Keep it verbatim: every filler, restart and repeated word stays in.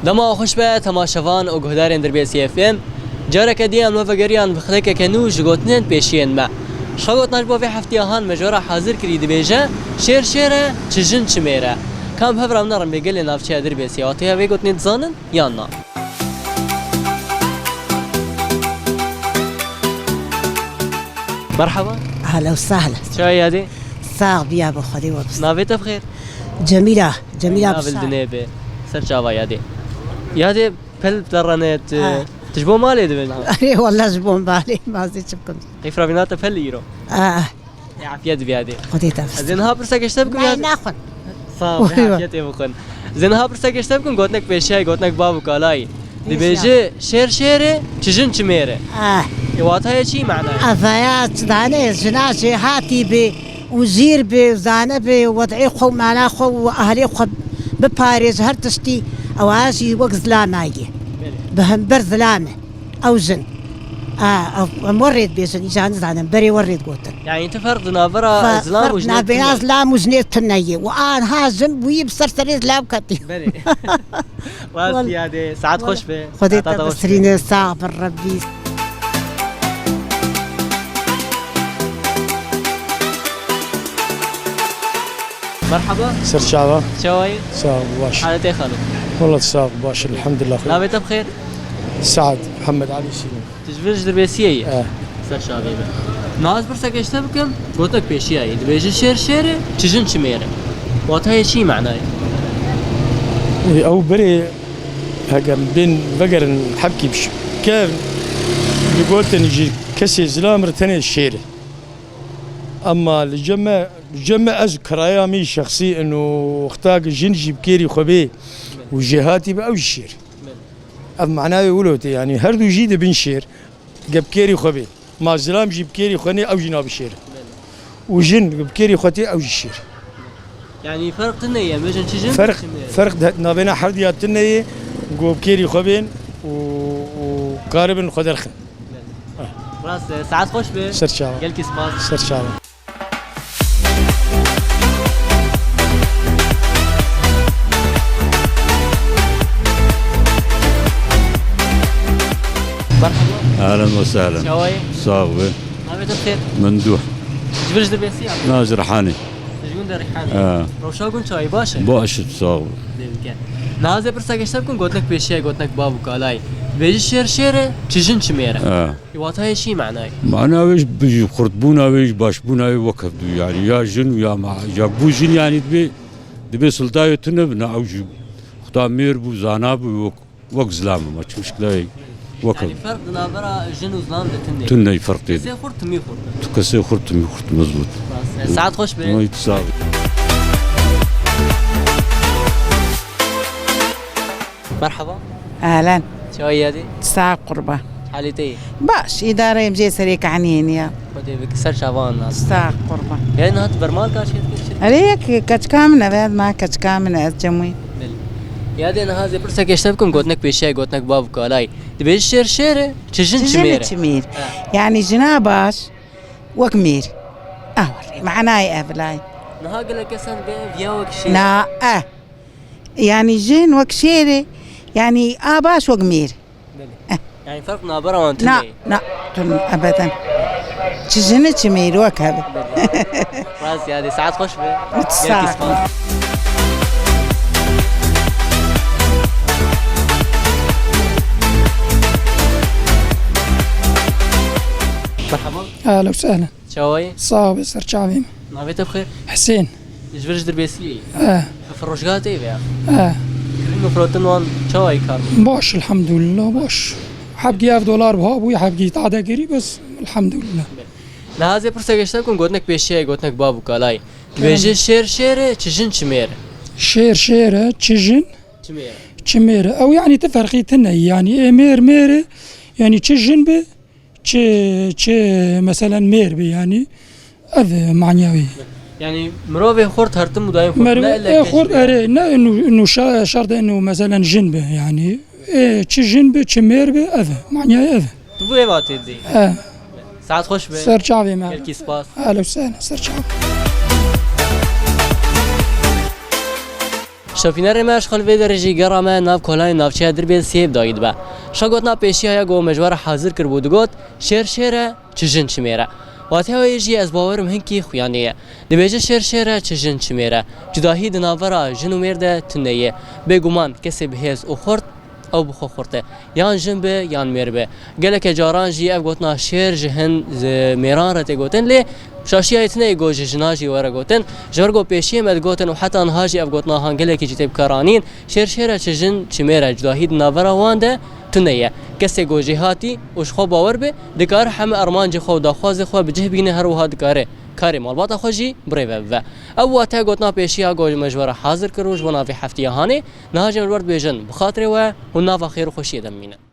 Dema xweş be temaşevan û guhdarên Dirbêsî F M. Careke din em li we vegeriyan bi xilekeke nû ji gotinên pêşiyên me. Şa gotina ji bo vê heftiya han me ji we re hazir kirî dibêje, şêr şêr e, çi jin çi mêr e. Ka em bi hev re binerin vê gelê navçeya Dirbêsî, wateya vê gotinê dizanin yan na? Merhaba. Ahla û sahla. Çawa yadê? Sax biya bi Xwedê we bist. Navê te bi xêr? Cemîla, Cemîla Bişar. Navê li dinê be. Ser çava yadê. Yadê pel derrene tu. Ha. Tu ji bo malê dibin ha? Erê, wallah ji bo malê, mazê çi bikim. Qîfra vîna te pel îro. Ah. Ê, afiyet bi yadê. Xwedê te bist. Ez ê niha pirsek ji te bikim yadê. Nayê, naxwin. Sax ol, afiyetê bixwin. Ez ê niha pirsek ji te bikim, gotinek pêşiyayê, gotinek bav û kalayî. Dibêje, şêr şêr e, çi jin çi mêr e. Ah. Ê, watayê çi, manayê? Evaya çi dane, jina jêhatî be û jêr be, zane be, wed'ê xwe û mala xwe û ahlê xwe biparêz her tiştî, ewa jî wek zilam e. Belê. Bi hember zilam e. Ew jin. A, ew, em we rê dibêjin, îca nizanim, berê we rê digotin. Yani tu ferq di navbera zilam û jinê tune? Ferq navbera zilam û jinê tune ye. Û anha jin bûyî bi ser serê zilam ketî. Belê. Rast yadê, saet xweş be. Xwedê te bisirîne, sax bin Rebbî. Merhaba. Ser çava. Çawa yî? Sağ ol, baş. Haletê xalo. Wala sağ ol, baş, elhamdülillah. Navê te bi xêr? Saad, Muhammed Ali Sînî. Tu ji vir ji Dirbêsiyê yî? Eh. Ser çavê be. Niha ez pirseke ji te bikim, gotek pêşiyayî. Dibêje şêr şêr e, çi jin çi mêr e. Watayê çi, manayê? Ê, ew berê heger bên vegerin hebkî biş-, kevn, digotin ji kesê zilam re tenê şêr e. Ama li cem me, li cem me ez kiraya min şexsî ino wexta ki jin jî bi kêrî xwe bê û jêhatî be ew jî şêr. Ev manayê wilo tê, yanî her du jî dibin şêr. Ge bi kêrî xwe bê. Ma zilam jî bi kêrî xwe nê, ew jî nabe şêr. Û jin bi kêrî xwe tê, ew jî şêr. Yanî ferq tune ye, em bêjin çi jin, ferq, çi mêr. Ferq di navbêna her diya tune ye, ku bi kêrî xwe bên û, û karibin xwe derxin. Rast e, saet xweş be. Ser çava. Gelkî spas. Ser çava. Merhaba. Ehlen ve sehlen. Çawa yî? Sağ ol. Navê te bi xêr? Memduh. Ji vir ji Dirbêsî ya? Na, ji Rihanê. Ji gundê Rihanê. Ha. Rewşa gund çawa yî, baş e? Baş e, sağ ol. Dê bike. Niha ez ê pirseke ji te bikim, gotinek pêşiyayî, gotinek bav û kalayî. Dibêje şêr şêr e, çi jin çi mêr e. Ha. Ê, watayê çi, manayê? Mana wê ji, ji xurtbûna wê, ji başbûna wê wek hev du, yanî ya jin û ya ma-, ya bû jin, yanî dibê, dibê sultayê tune bina, ew jî xuda mêr bû, zana bû, wek, wek zilam e, ma çi muşkila ye, wek hev. Yanî ferq di navbera jin û zilam de tune ye. Tune ye, ferq tê. Kesê xurt, timî xurt. Tu kesê xurt, timî xurt, mezbût. Rast e. Saet xweş be. Ay, sağ ol. Merhaba. Ehlen. Çawa yî yadê? Sağ qurban. Halê te yî? Baş, îdare em jê serê kaniyên ya. Xwedê bike ser çavan nas. Sağ qurban. Yadê niha tu bermal karşıya dikir çi? Erê yek keçka min ev, ez ma keçka min ez cemwî. Belê. Yadê niha ez ê pirseke ji te bikim, gotinek pêşiyayî, gotinek bav û kalayî. Dibêje şêr şêr e, çi jin çi mêr e. Çi jin çi mêr. He. Yanî jina baş, wek mêr. Ah, manayê ev lay. Niha gelek kesan be viya wek şêr. Na, eh. Yanî jin wek şêr e, yanî a baş wek mêr. Belê. Eh. Yanî ferq navbera wan tune ye? Na, na, tune ebeden. Çi jin e, çi mêr, wek hev e. Belê. Rast yadê, saet xweş be. Sağ ol. Gelkî spas. Merhaba. Ehlen û sehlen. Çawa yî? Sağ ol, ser çavê me. Navê te bi xêr? Hisên. Ji vir ji Dirbêsiyê yî? He. Firoşgeha te yî vêya? He. Kirîn û firotin wan çawa yî, kar? Baş, elhamdülillah, baş. Hebkî ev dolar biha bû, hebkî tade kirî, bes, elhamdülillah. Niha ez ê pirseke ji te bikim, gotinek pêşiyayî, gotinek bav û kalayî. Dibêje şêr şêr e, çi jin çi mêr e. Şêr şêr e, çi jin çi mêr e. Çi mêr e. Ew, yanî, ti ferqî tune ye, yanî, ê mêr mêr e, yanî, çi jin be, çi, çi, meselen, mêr be, yanî, ev e manya wî. Yanî mirovê xurt her tim û daîm xurt, ne ellek keç be. Mirovê xurt, erê, ne inu, inu şa-, şert e inu, meselen, jin be, yanî, ê, çi jin be, çi mêr be, ev e, manyayê ev e. Tu vê vatê didî. He. Saet xweş be. Ser çavê me. Gelkî spas. Ehlen û sehlen, ser çavê. Şopînerê me, ji xwe li vê derê jî gera me nav kolayên navçeya Dirbêl sêv dayî dibe. Şa gotina pêşiya ya ku me ji we re hazir kiribû digot, "Şêr şêr e, çi jin çi mêr e." Wateya wê jî ez bawerim hinkî xuyanê ye. Dibêje, "Şêr şêr e, çi jin çi mêr e. Cudahî di navbera jin û mêr de tune ye. Bêguman kesê bi hêz û xurt, ew bi xwe xurt e. Yan jin be, yan mêr be." Geleke caran jî ev gotina şêr ji hin, ji mêran re tê gotin, lê şaşiyayê tune ye ku ji jina jî were gotin. Ji ber ku pêşiyê me digotin û heta niha jî ev gotina han gelekî jî tê bikaranîn. "Şêr şêr e, çi jin çi mêr e. Cudahî di navbera wan de tune ye. Kesê ku jêhatî û ji xwe bawer be, dikare heme armancê xwe û daxwazê xwe bi cih bîne, her wiha dikare karê malbata xwe jî birêve bibe." Ew wateya gotina pêşiya ku me ji we re hazir kir û ji bona vê heftiya hanê, niha jî em li we dibêjin, bi xatirê we, hûn nava xêr û xweşiyê de bimînin.